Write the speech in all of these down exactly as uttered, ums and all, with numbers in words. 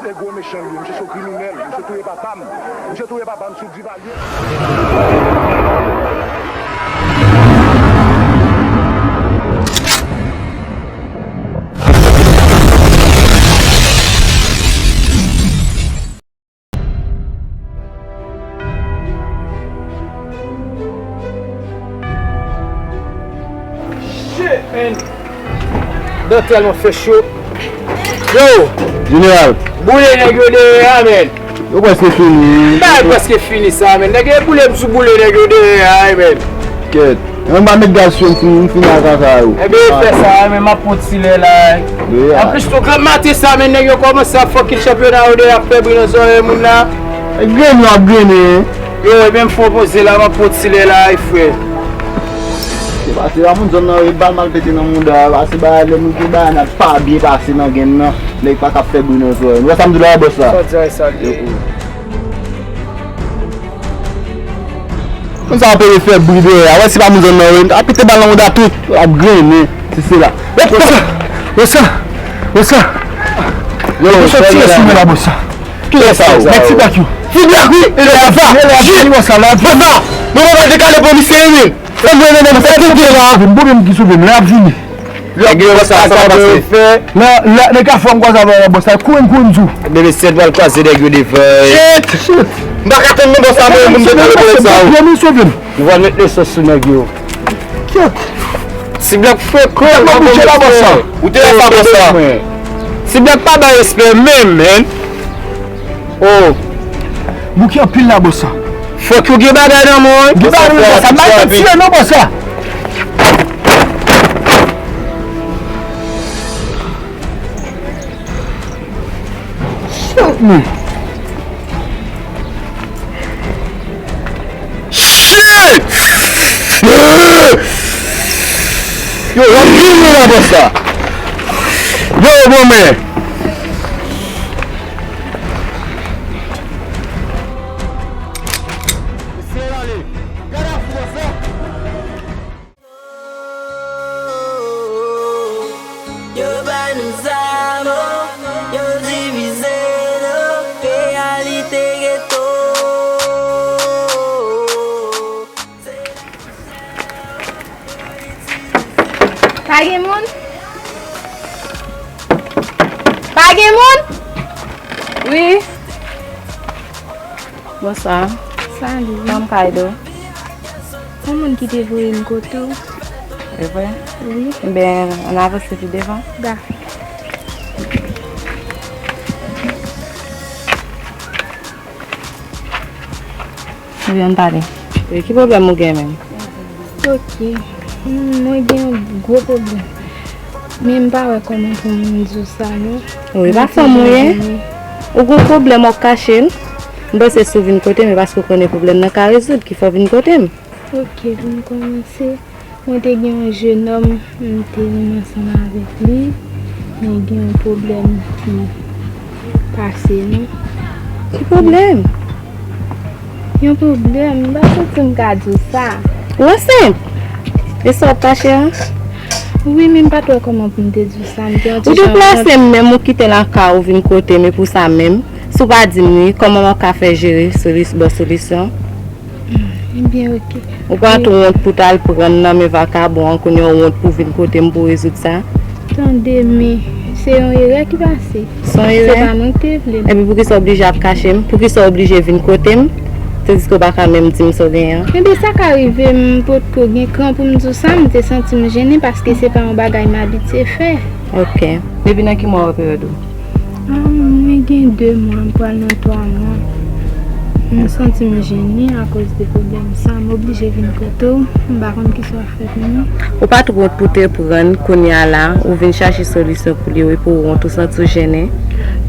Se gwo mechan li ye, misye se yon kriminèl, misye touye papa m, misye touye papa m sou Divalye. Shit, man. Dan tèlman fè cho. Yo! Jeneral! Boule nèg yo dèyè a, man. Yo prèske fini. Bagay prèske fini sa, man. Nèg yo boule m sou boule nèg yo dèyè a, man. Kèt. Mwen pa met gaz sou m, m fin, m fin ak kaka yo. Ebyen, fè sa, man, m ap pran ti lè la. Anplis, tou granm maten sa, man, nèg yo kòmanse ap fè kit chanpyona yo dèyè, ap fè bri nan zòrèy moun la. E grennen w ap grennen. Yo, ebyen, m fè w poze la, m ap pran ti lè la, wi, frè. Se pase pa moun zòn nan, yo bal mal pete nan mouda, pase ba lè moun ki ba n ap pa byen pase nan grenn nan, nèg pa ka fè bri nan zòrèy. Ou wè sa m di la, bòs la? Sa w di a, sa l ye. Konn sa apre fè bri dèyè a. Wè, se pa moun zòn nan, wi. A pete bal nan mouda tout. Ap grennen. Se, se la. Wè sa! Wè sa! Wè sa! Yo, yo soti sou mwen la, bòs sa. Ki lè sa, yo? Nèg ti blak yo. Ti blak, wi. E lè a va. Jit. Wè sa, la. Bòs sa. Mwen, mwen, dekale pou misye, wi. Fè mwen, mwen, mwen, fè tout la. M pwoblèm ki sove m, lè ap vini. Nèg yo sa, sa pa pase. Lè, lè, nèg ka fè m kwa sa, bòs sa. Kouri m, kouri m di w. Bebe, sèt pral kwaze nèg yo devan. Shit! Shit! M pa ka tann non, bòs sa, mwen, moun te pale pou sa, wi. Sove m, sove m. Nou va met lesans sou nèg yo. Kèt. Ti blak frekan, m ap bouje la, bòs sa. Ou te la sa, bòs sa. Ti blak pa bay respè menm, man. Oh. Bouke anpil la, bòs sa. Fòk yo gen bagay nan men w, wi. Gen bagay nan men, bòs sa. M pa ka tire non, bòs sa. Shit, man. Shit! Yo, w ap vini la, bòs la. Yo, bon, men. Yo ba nou zam, yo divize nou, reyalite geto. Pa gen moun? Pa gen moun? Wi. Bonswa. Salut. Kòman ka ede w? Se yon moun ki te voye m kote w. E vre? Wi. Enben, ann avanse pi devan. Dakò. Ebyen, ann pale. E ki pwoblèm ou gen menm? Ok. Hmm, mwen gen yon gwo pwoblèm. Men m pa wè kòman pou m di w sa, non. Wi, pa fanm ou ye? Ou gen yon pwoblèm, w ap kache l. M panse si w vin kote m, e paske w konnen pwoblèm nan ka rezoud ki fè w vin kote m. Ok, pou m kòmanse, mwen te gen yon jenòm, m te renmen ansanm avèk li, men gen yon pwoblèm ki pase nou. Ki pwoblèm? Yon pwoblèm, m pa santi m ka di w sa. Ou ansent? E sa w ap kache a? Wi, men m pa t wè kòman pou m te di w sa. M te yon ti jan wont. Ou deplase m menm, ou kite lakay ou vin kote m, e pou sa menm. Si w pa di m li, kòman w ap ka fè jere soli-, bon solisyon? Hmm, ebyen, ok. Ou pa tou wont pou t al pran nan men vakabon an, kounye a w wont pou vin kote m pou rezoud sa? Tande, men se yon erè ki pase. Se yon erè? Se pa mwen ki te vle l. Epi poukisa w oblije ap kache m? Poukisa w oblije vin kote m? Tandiske w pa ka menm di m sa w genyen an? Ebyen, sa ka rive, m potko gen kran pou m di w sa, m te santi m jennen paske se pa yon bagay m abitye fè. Ok. Depi nan ki mwa w ap pèdi w? Ah, mwen gen de mwa, m pral nan twa mwa. M santi m jennen akoz de pwoblèm sa. M oblije vin kote w. M pa konn kisa w ap fè pou mwen. Ou pa t wont pou te pran l, kounye a la, ou vin chache solisyon pou li, wi, pou w wont, ou santi w jennen.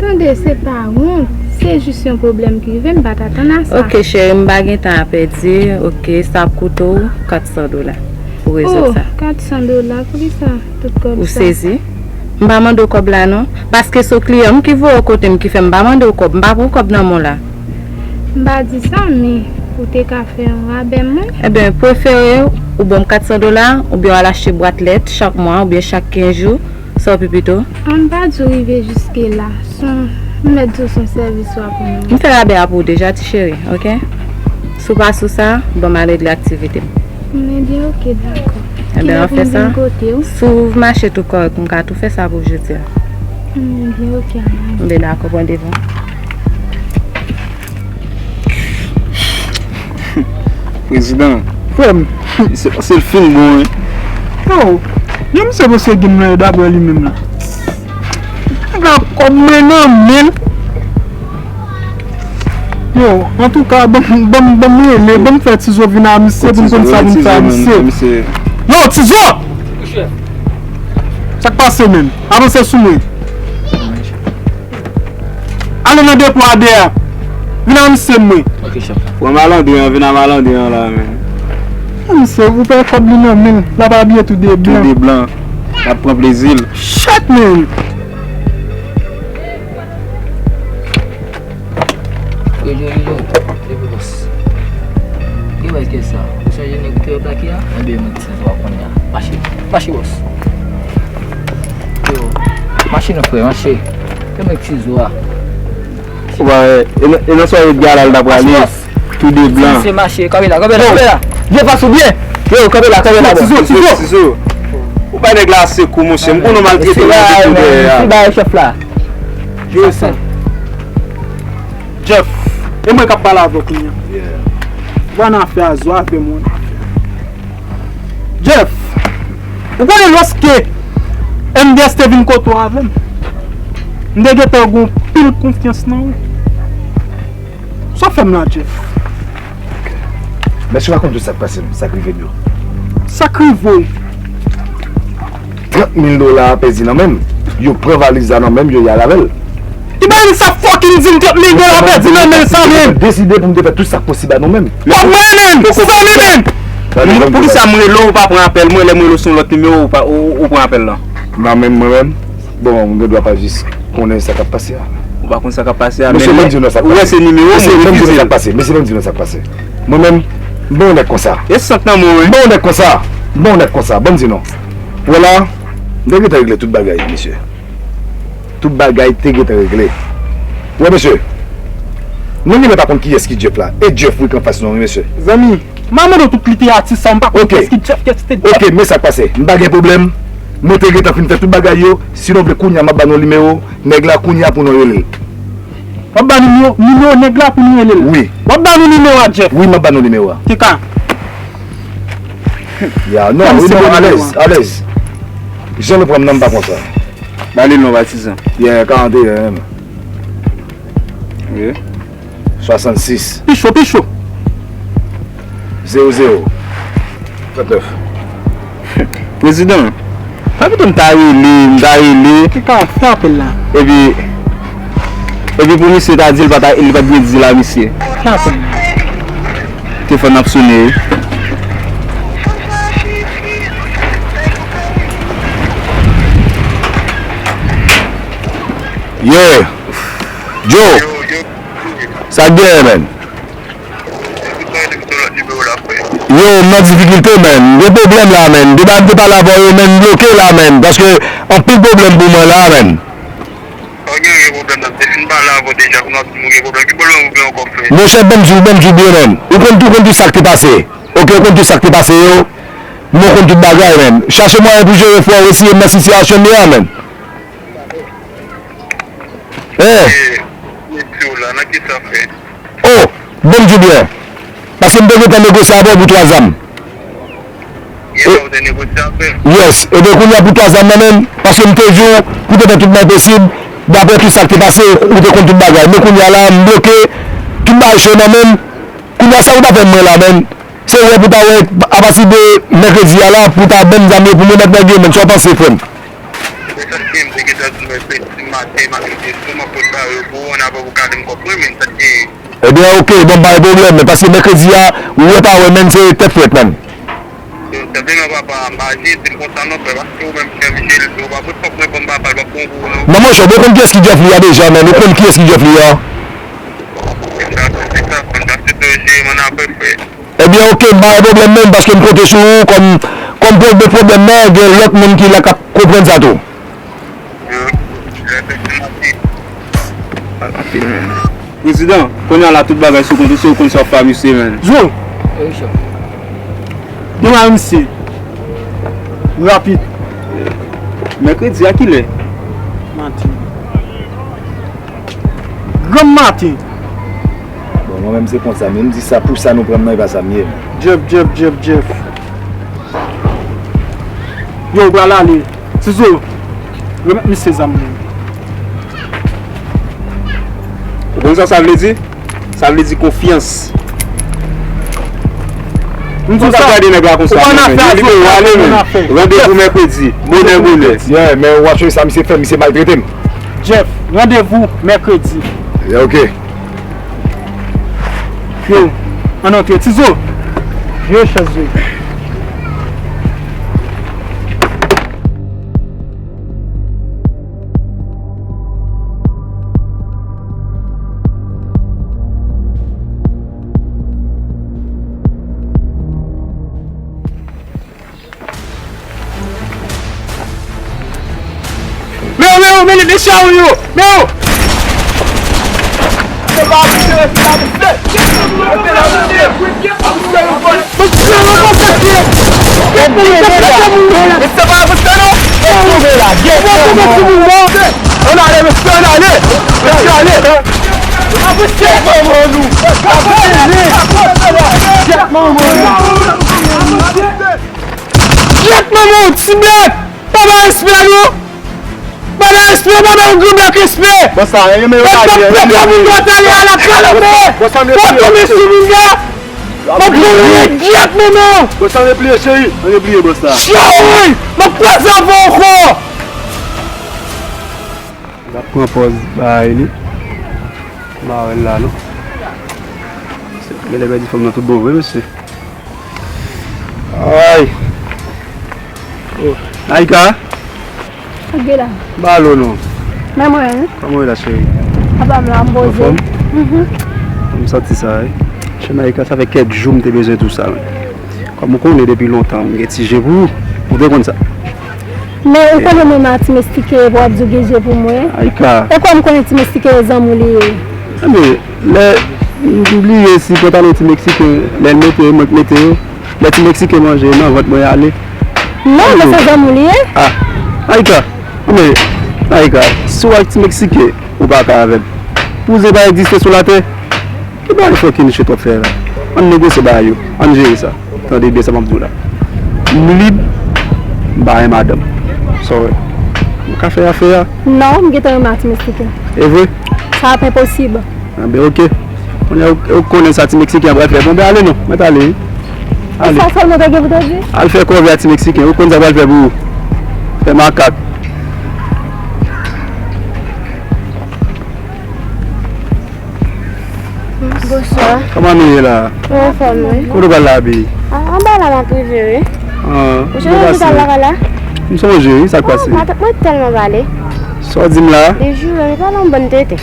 Tande, se pa wont, se jis yon pwoblèm ki rive, m pa t atann a sa. Ok, cheri, m pa gen tan a pèdi. Ok, sa ap koute w kat san dola pou rezoud sa. Oh, kat san dola, poukisa tout kòb sa? Ou sezi? M pa mande w kòb la non. Paske se kliyan m ki voye w kote m ki fè m pa mande w kòb. M pa pran kòb nan men w la. M pa di sa, men ou te ka fè yon rabè mwen. Ebyen, prefere ou ban m kat san dola, oubyen w al achte bwat lèt chak mwa, oubyen chak kenz jou, sa w pi pito. An, m pa di w rive jiske la. Se yon M mèt di w se yon sèvis w ap rann mwen. M fè rabè a pou w deja, ti cheri, oke? Si w pa sou sa, ban m al regle aktivite m. Ebyen, oke, dakò. Ebyen, kilè pou m vin kote w? Si w mache tou kòrèk, m ka tou fè sa pou w jodi a. Ebyen, oke, ann ale. Ebyen, dakò, pran devan. Prezidan. Frè m. Se, se l fin bon, wi. Yo, yo, misye panse gen mwen yo daprè li menm la. Nèg la kòb mwen nan men l. Yo, antouka, ban m, ban m, ban m rele, ban m fè Tizo vin a misye pou m konn sa pou m fè a misye. Yo, Tizo! Sa k pase menm? Avanse sou mwen. Ale nan depo a dèyè. Vin a misye mwen. Ok, chèf. Pran malandren an, vin a malandren an la, men. Misye, ou pè kòb li nan men l, l ap abiye tou de blan. Tou de blan. L ap pran plezi l. Shit, man! Yo, yo, yo, yo. Leve, bòs. Gen bagay kè sa. Ou sonje nèg ki te plake a? Anben, mwen di sa, se pa kounye a. Mache, mache, bòs. Yo, mache non, frè, mache. Ke mèt Tizo a. Ou pa wè, e nan, e nan swarè gala l ta prale. Mache, bòs. Tou de blan. Se mache, kanpe la, kanpe la, kanpe la. Yo, pa sou byen. Yo, kanpe la, kanpe la, bòs. Tizo, Tizo. Tizo. Ou bay nèg la ase kou, monchè. M konnen w maltrete nèg yo tou dèyè a. Mesye, ba chèf la. Yo, sa. Jeff, e mwen k ap pale avè w kounye a. Yeah. Vwa nan afè a, zo avè mwen. Jeff, ou konnen lòske M D S te vin kote w avè m, m te gentan gen yon pil konfyans nan ou. Sa w fè m la, Jeff? Mesye, w pa konn tout sa k pase m, sa k rive m yo. Sa k rive w? Trant mil dola a pèdi nan men m. Yo pran valiz la nan men m, yo y al avè l. Ki bagay sa fucking di m trant mil dola pèdi nan men l sa menm? Mwen deside pou m te fè tout sa k posib a nou menm. Kòb mwen menm, zanmi menm. Poukisa m rele w, ou pa pran apèl mwen, lè m rele w se yon lòt nimewo, ou pa, ou, ou pran apèl lan? Nan men m mwen menm, bon, m gen dwa pa jis konnen sa k ap pase a. Ou pa konn sa k ap pase a, men ou wè se nimewo m, ou refize l. Mesye, ban m di nou sa k pase. Mesye, ban m di nou sa k pase. Mwen menm, m pa yon nèg konsa. E sant nan mwen, wi. M pa yon nèg konsa. M pa yon nèg konsa. Ban m di nou. Ou wè la, m te gentan regle tout bagay, mesye. Tout bagay te gentan regle. Ou wè, mesye, nou genlè pa konn kiyès ki Jeff la. E Jeff, wi, k anfas nou, wi, mesye. Zanmi, m a mande w tout literati sa, m pa konn kiyès ki Jeff, kiyès ki te Jeff. Ok, men sa k pase. M pa gen pwoblèm. Nou te gentan fin fè tout bagay yo. Si nou vle, kounye a, m ap ba nou nimewo nèg la kounye a pou nou rele l. W ap ba nou nimewo, nimewo nèg la pou nou rele l? Wi. W ap ba nou nimewo a, Jeff? Wi, m ap ba nou nimewo a. Kika. Ya, non, wi, non, alèz, alèz. Jan nou pran m nan, m pa konsa. Ba li non, patizan. Yeah, karant e en menm. Wi. Swasannsis. Pi cho, pi cho. Zewo zewo. Trant nèf. Prezidan, pa pito m ta rele, m ta rele. Kika, fè apèl la. Epi, epi pou misye ta di l pa ta, li pa t dwe di l a misye. Fè apèl la. Telefòn ap sone, wi. Yeah. Joe. Sa k genyen, man? Yo, m nan difikilte, man. M gen pwoblèm la, man. Depi m te pale avè w, yo, man, m bloke la, man. Paske anpil pwoblèm pou mwen la, man. Pa gen, gen pwoblèm nan. M te fin pale avè w deja, kòman w di m ou gen pwoblèm? Ki pwoblèm ou gen ankò, frè? Monchè, ban m di w, ban m di w byen, man. Ou konn tou, konn tou sa k te pase. Ok, ou konn tou sa k te pase yo. Mwen konn tout bagay, man. Chache mwayen pou jere frè w, retire m nan sitiyasyon m ye a, man. Eh. Mesye w la, nan ki sa fè? Oh, ban m di w byen. Paske m te gentan negosye avè w pou twa zam. Yes, ebyen kounye a pou twa zam nan menm, paske m te di w pou te fè tout bagay posib, daprè tout sa k te pase, ou te konn tout bagay. Men kounye a la, m bloke, tout bagay cho nan men m. Kounye a sa ou ta fè mwen la, man? Se wè pou ta wè, apati de mèkredi a la, pou ta ban m zam yo pou mwen mèt nèg yo, man. Sa w panse, frè m? Men sa k gen, m te gentan di w mèkredi maten, m ap mete sou, m ap prepare yo pou ou, ann avan pou kale m kòb mwen, men sa k gen. Ebyen, ok, bon, pa gen pwoblèm, men paske mèkredi a, ou wè pa wè, man, se tèt frèt, man. Yo, tèt frèt, papa, m pa jije l konsa non, frè, paske ou menm, chèf, jije l, ou pa pot kòb mwen, kòm papa, l pa pran pou ou, non. Non, monchè, ou konn kiyès ki Jeff li a deja, man, ou konn kiyès ki Jeff li a. Sa, se sa, konn sa, se sa, jije m ann apre, frè. Ebyen, ok, m pa gen pwoblèm menm, paske m konte sou ou kòm, kòm pwoblèm, pwoblèm nan, gen lòt moun ki la k ap konprann sa tou. Yo, yo, yo, yo, yo, yo. Prezidan, kounye a la tout bagay sou kont ou, se ou konn sa w ap fè a misye, menn. Zo! Demann misye. Rapid. Mèkredi a kilè? Maten. Granm maten. Bon, mwen menm se konsa, men m di sa pou sa nou pran m nan, e pa sa m ye. Jeff, Jeff, Jeff, Jeff. Yo, ou pral ale. Tizo, remèt misye zam li. Ou konn sa sa vle di? Sa vle di konfyans. M di w sa, gade nèg la konsa, ou pa nan afè a, Zo, ou pa nan afè. Randevou mèkredi, bonè, bonè. Yeah, men w ap wè sa misye fè, misye maltrete m. Jeff, randevou mèkredi. Yeah, ok. Yo, ann antre. Tizo, vye chèz yo. Men yo, men yo, men li, men chawony yo, men yo! Ann ale, mesye, ann ale! Mesye, ann ale! Gyèt manman w, ti blèt! Pa bay respè non! Pa bay respè, pa bay yon granblòk respè! Bòs la, renmen yo talè, renmen yo talè. Bòs la, m ap tonbe sou moun la! M ap tonbe, gyèt manman w! Bòs la, repliye, cheri. Repliye, bòs la. Cheri! M ap kraze avè w ankò! L ap pran pòz bagay li. M pa wè l la, non. Genlè pèdi fanm nan tout bon vre, mesye. Ay! Oh. Aika! Sa k gen la? Balo non. Men mwen, wi. Kòman w ye la, cheri? Apa m la, m poze. Anfòm? Mhm. M santi sa, wi. Cheri Aika, sa fè kèk jou m te bezwen di w sa, wi. Kòm ou konnen depi lontan, m gen ti je pou ou. Ou te konn sa. Men ou konnen mwen, m a Ti Meksike, epi w ap di w gen je pou mwen. Aika. E kòm m konnen Ti Meksike, e zanmi w li ye. Enben, lè m bliye si pantalon Ti Meksike, lè l mete yo, mwen k mete yo, lè Ti Meksike manje nan vant mwen ale. Non, men se zanmi w li ye. Ah, Aika. Men, Aika, si w ak Ti Meksike, ou pa ka avè m. Pou zen pa egziste sou latè. Ki bagay fucking shit w ap fè la? Ann negosye bagay yo. Ann jere sa. Tande byen sa m ap di w la. M lib, m pa gen madanm. Sorry. M ka fè afè a. Non, m gentan renmen ak Ti Meksike. E vre? Sa ap enposib. Anben, ok. Kounye a, ou, ou konnen sa Ti Meksiken an pral fè. Bon, ben, ale non. Mèt ale, wi. Ale. Sa sèlman w te gen pou te di? Al fè kòve a Ti Meksiken. Ou konn sa l pral fè pou ou. Fè makak. Bonswa. Kòman nou ye la? Mwen anfòm, wi. Kote w pral la, abi? A, anba la, m ap rive, wi. Ah, ou sonje pou w t al lakay la? M sonje, wi, sa k pase? Matant mwen tèlman pale. Sa w di m la? Li joure m, li pale yon bann tenten.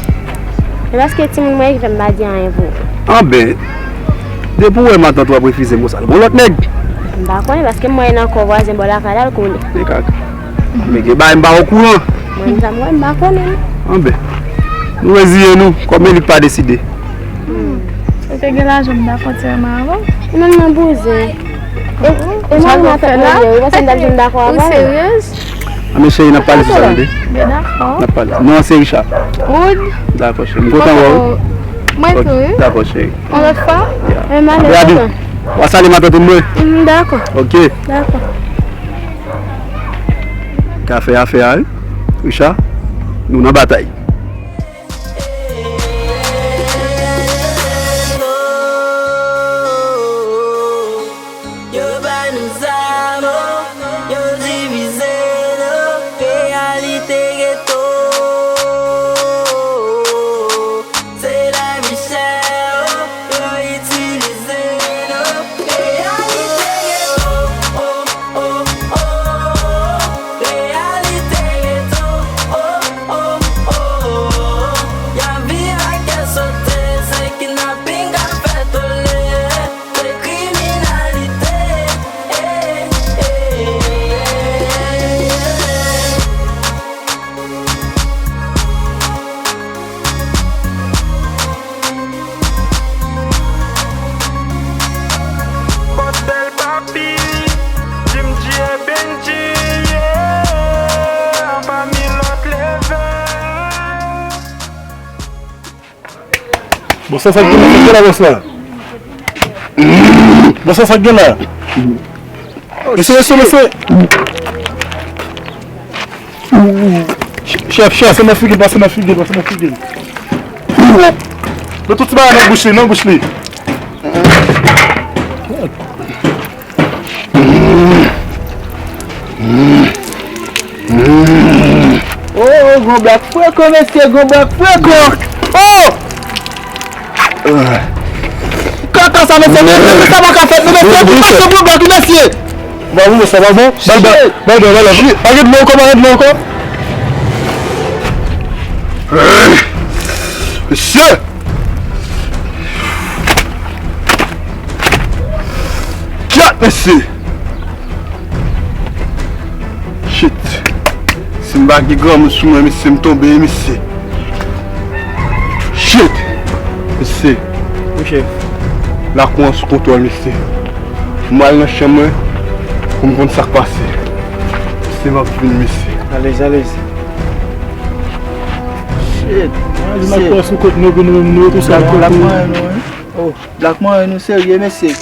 E paske timoun mwen ki fè m pa di anyen pou ou. Anben, depi w wè matant ou ap refize m konsa, l gon lòt nèg. M pa konnen, paske m wè nan kò vwazen bò lakay la, l kole. E kaka. Men gen bagay m pa okouran. Mwen menm sa m wè, m pa konnen non. Anben, nou reziye nou, kòm Elik pa deside. Hmm. Ou te gen lajan m ta fè anterman avè w. Ou menm nan bouzen. E, e mari m ap fè manje, ou panse m t ap janm dakò avè w? Ou seryez? Anben cheri, n ap pale sou sa, tande. Ben dakò. N ap pale. Non an se Richard. Wood. Dakò cheri. M kontan wè w. Mwen tou, wi. Dakò cheri. Yon lòt fwa? Yeah. Anben Abi, w a salye matant ou mwen. Mm, dakò. Ok. Dakò. Ka fè afè a, wi. Richard, nou nan batay. Yo ba nou zam, yo divize nou, reyalite geto. Se lavi chè, yo itilize nou, reyalite geto. Oh, oh, oh, reyalite geto. Oh, oh, oh, Bonswa, sa k gen la, sa k gen la, bonswa. Bonswa, sa k gen la. Mesye, mesye, mesye. Chèf, chèf. Pase nan figi l, pase nan figi l, pase nan figi l. Met tout ti bagay nan bouch li, nan bouch li. Oh, oh, gon blak frekan, mesye, gon blak frekan. Oh! Kaka sa, mesye, mesye, sa pa ka fèt, non, mesye, pou pase gon blak, mesye. Ba, bon, sa va bon? Ba, ba, ba, ba, ba, ba. Pa gen dlo ankò, pa gen dlo ankò. Mesye! Kyèt, mesye! Shit! Si m pa gen granmoun sou mwen, mesye, m tonbe, mesye. Shit! Mesye. Wi, chèf. Lakou an sou kontwòl, mesye. M al nan chanm mwen pou m konn sa k pase. Mesye, m ap vin, mesye. Alèz, alèz. Shit! Mesye. Blak, blak mwen, nou, wi. Oh, blak mwen, nou serye, mesye.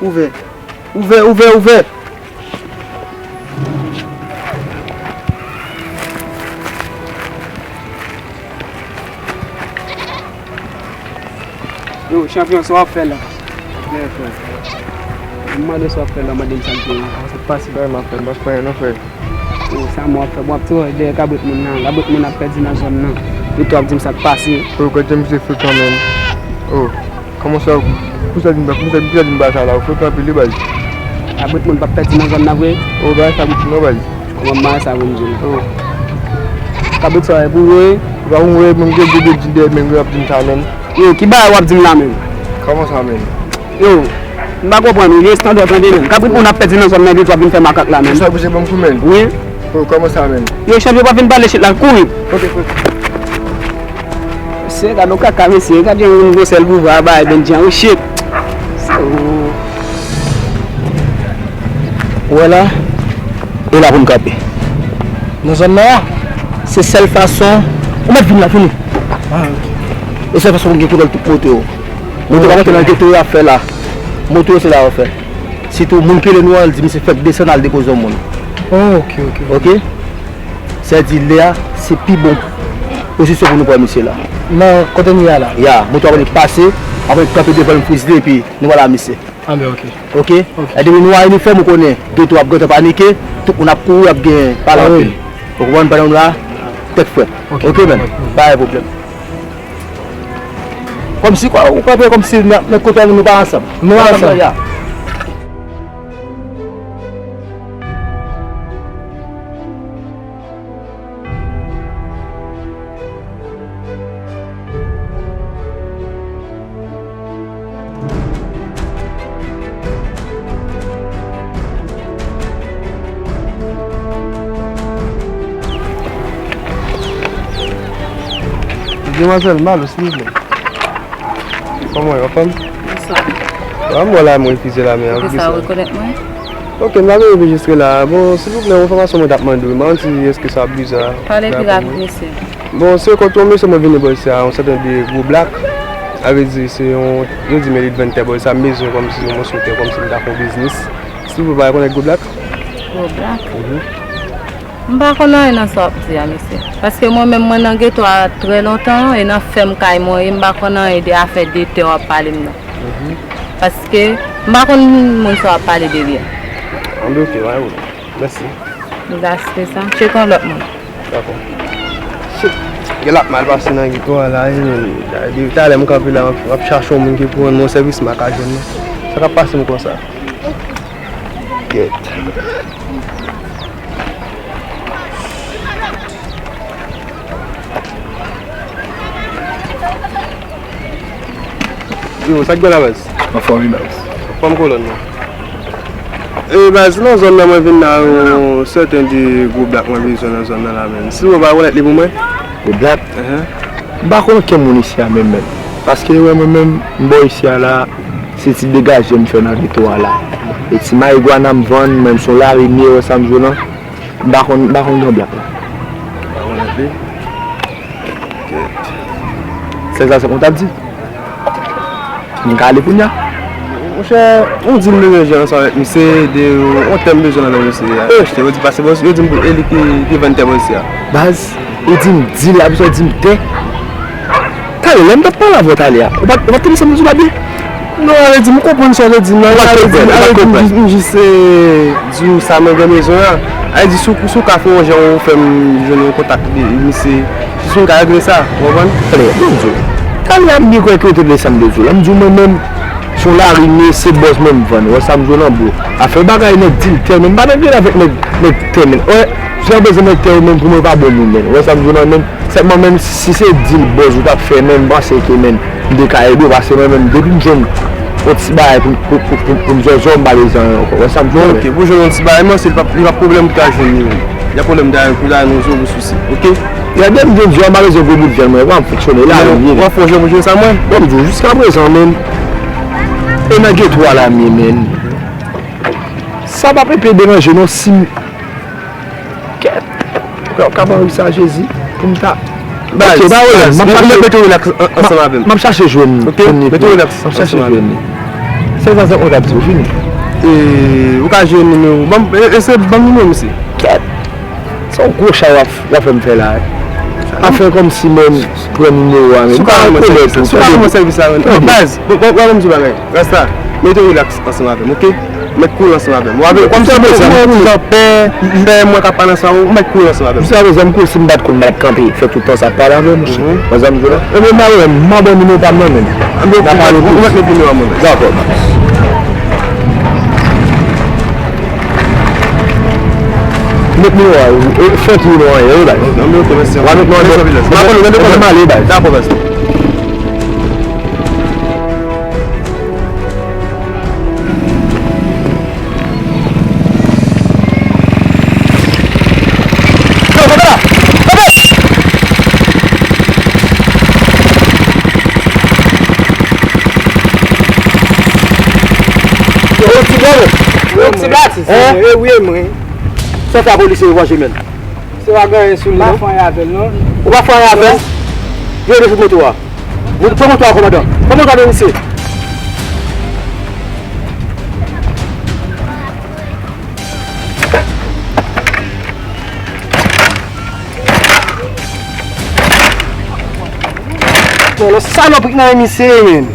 Ouvè. Ouvè, ouvè, ouvè. Yo, chanpyon, sa w ap fè la? Byen, frè. M mande sa w ap fè la, mande m sa l te ye. Sa pase bagay m ap fè, m pa fè anyen non, frè. Yo, sa m w ap fè? M w ap travay dèyè kabrit moun nan. Kabrit moun ap pèdi nan zòn nan. Epi tou w ap di m sa k pase. Yo, gade jan misye frekan, menm. Oh. Kòman sa, pou sa di m, pou sa, pou sa di m ba sa la, ou frekan anpil wi baz. Kabrit moun p ap pèdi nan zòn nan vre? O, bagay sa bouti non baz. Kòman bagay sa vin di w? O. Kabrit sa e pou ou yo ye? Ou pa konn wè menm gen de bedi dèyè menm yo ap di m sa menm. Yo, ki bagay w ap di m la menm? Kòman sa menm? Yo, m pa konprann ou, gen estanda w tande menm. Kabrit moun ap pèdi nan zòn nan epi w ap vin fè makak la menm. Ou sa bouche ban m kou menm? Wi. O, kòman sa menm? Yo, chanpyon pa vin pale shit la, kouri. Ok, ok. Mesye, gad yon kaka, mesye. Gad yon moun gwosè l pou va bay Bendjan, wi, shit. Ou wè la, e la pou n kanpe. Nan zòn nan, se sèl fason, ou mèt vin la, vini. Ah, ok. E sèl fason pou n gen kontwòl tout moto yo. Moto pa monte nan geto yo ap fè la. Moto yo se la yo fè. Sitou moun ki rele nou an, l di misye fèk desann al depoze yon moun. Oh, ok, ok. Ok? Sa di lè a, se pi bon pozisyon pou nou pran misye la. Nan kote n ye a la? Ya, moto ap pase, apre kanpe devan l, m friz li, epi nou pral a misye. Ah, ben, ok. Ok? Ok. E depi nou a inifòm, ou konnen, geto ap gentan panike, tout moun ap kouri, ap gen pale anpil. Ou konprann, pandan nou la, tèt frèt. Ok. Ok, men, pa gen pwoblèm. Kòmsi kwa, ou kanpe kòmsi nan, nan kote nou, nou pa ansanm. Nou pa ansanm. Ya. Demwazèl Malo, silvouplè. Kòman w ye, anfòm? Bonswa. An, mwen la, mwen refize la, men an. Poukisa ou rekonèt mwen? Ok, m ta vin anrejistre la. Bon, silvouplè, yon enfòmasyon mwen t ap mande w. M pa konn si èske sa ap biza. Pale pi rapid, mesye. Bon, se kont yon mesye mwen vini bò isi a, yon sèten de Gwo Blak. Sa vle di, se yon, yo di men li t vann tè bò isi a, m bezwen kòmsi yon mòso tè, kòmsi m ta fè yon biznis. Silvouplè, ou pa rekonèt Gwo Blak? Gwo Blak? Mhm. M pa konn anyen nan sa w ap di a, mesye. Paske mwen menm, mwen nan geto a trè lontan, e nan fèm kay mwen ye, m pa konn anyen de afè de tè w ap pale m nan. Mhm. Paske m pa konn moun sa w ap pale de li a. Anben, ok, pa gen pwoblèm. Mèsi. M ta achte sa. Tcheke yon lòt moun. Dakò. Shit. Gen l ap mal pase nan geto a la, wi, men. Depi talè m kanpe la, m ap, m ap chache yon moun ki pou rann mwen yon sèvis, m pa ka jwenn non. Sa k ap pase m konsa? Gyèt. Yo, sa k gen la, baz? Anfòm, wi, baz. Anfòm, kolòn nan. E, baz, nan zòn nan mwen vin la, yon sèten de Gwo Blak mwen bezwen nan zòn nan la, menn. Si ou pa rekonèt li pou mwen? Gwo Blak? Ehe. M pa konn okenn moun isi a menm, menm. Paske, wè, mwen menm, m bò isi a la, se ti degaje m fè nan geto a la. E ti mayigwana m vann, mwen, m se yon larenye, wè sa m jwe lan. M pa konn, m pa konn Gran Blak la. Pa konn anpil. Kèt. Sèz la se konn t ap di. M ka ale kounye a? Monchè, yon dil m bezwen jwe ansanm avèk misye, de yon tè m bezwen nan men misye a. Achte, yo di pase bòs, yo di m pou e li ki, ki vann tè bòs a. Baz, ou di m dil la, apre sa ou di m tè. Talè, lè m t ap pale avè w talè a, ou pa t, ou pa t tande sa m te di w la byen? Non, ale di m, m konprann sa w te di m nan. Ou pa t konprann, ou pa t konprann. Ale di m, m jis, eh, di w sa mwen gen bezwen an. Ale di, si w, si w ka fè yon jan ou fè m jwenn yon kontak de misye, jis pou m ka regle sa, ou konprann? Frè, bon Dye, talè a m byen kwè ke w te tande sa m te di w la. M di w mwen menm, se yon lari m ye, se bòs mwen m vann. Ou wè sa m di w la, bro? Afè bagay nèg dil tè, men m pa nan grenn avèk nèg, nèg tè, men. Ou wè, si w bezwen nèg tè, ou menm pou mwen pa bon moun, men. Ou wè sa m di w la, men. Sèlman menm si se dil bòz ou t ap fè, men m panse ke men m te ka ede w, paske mwen menm depi m jwenn yon ti bagay pou, pou, pou, pou, pou m zòzò, m pa bezwen anyen ankò. Wè sa m di w la, men. Ok, pou jwenn yon ti bagay, men se li p ap, li p ap pwoblèm pou ta jwenn li menm. Y a pwoblèm ta, pou ta nou zo pou sousi, ok? Gade m jodi a, m pa bezwen gwo bout vyann mwen, w ap fonksyone la, men w ap fè yon jan pou jwenn sa mwen. Bon, m di w, jiskaprezan, men, e nan geto a la m ye, men. Sa p ap enpe deranje non si m Kèt! Ou ka, ou ka ban m sa, Jezi, pou m ta. Baz, ok, pa pwoblèm. M ap chache, mete w rilaks ansanm avè m. M ap chache jwenn, ok? Mete w rilaks ansanm avè m. M ap chache jwenn li. Sèl sa, sa konn ap di w, fini. E, ou ka jwenn nimewo. Ban m, e, e se ban m nimewo misye. Kèt! Se yon gwo chay w ap, w ap fè m fè la, wi. Afè kòmsi menm pran nimewo a, menm. Si w ka ban mwen sèvis la, si w ka ban mwen sèvis la, menm. Baz, ban, ban, ban m di w bagay. Rasta, mete w rilaks ansanm avè m, ok? Mèt koul ansanm avè m. W ap wè kòmsi mwen, mwen, mwen, mwen, pè, pè, mwen k ap pale ansanm avè w, mèt koul ansanm avè m. Jiskaprezan, m koul, si m pa t koul, m pa t kanpe fè tout tan sa ap pale avè w, monchè. Wè sa m di w la? Ebyen, m pa wè, m ban nimewo pa m nan men m. N a pale plis. Ou mèt met nimewo a mwen. Dakò. Met nimewo a, e, fè ki nimewo a ye, wi, baz. Nan men w, mèsi. W a met nimewo a. M a konn, w a met nimewo a. Dakò, mèsi. Yo, ti bòbò. Yo, ti blatis. Hein? E wi, e mwen. Sa fè polisye yo pa jwenn. Se pa gen anyen sou li, non. Pa fè anyen avè l, non. Ou pa fè anyen avè l? Yo, de fout moto a. Moto, pran moto a, kòmandan. Pran moto a de misye. Bon, lò salòp ki nan men misye, men.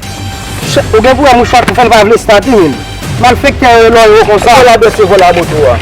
Ou gen pwoblèm mouchwa tou fè l pa vle state, men. Malfektè yo lò yo konsa. Vòlè a bese vòlè a moto a.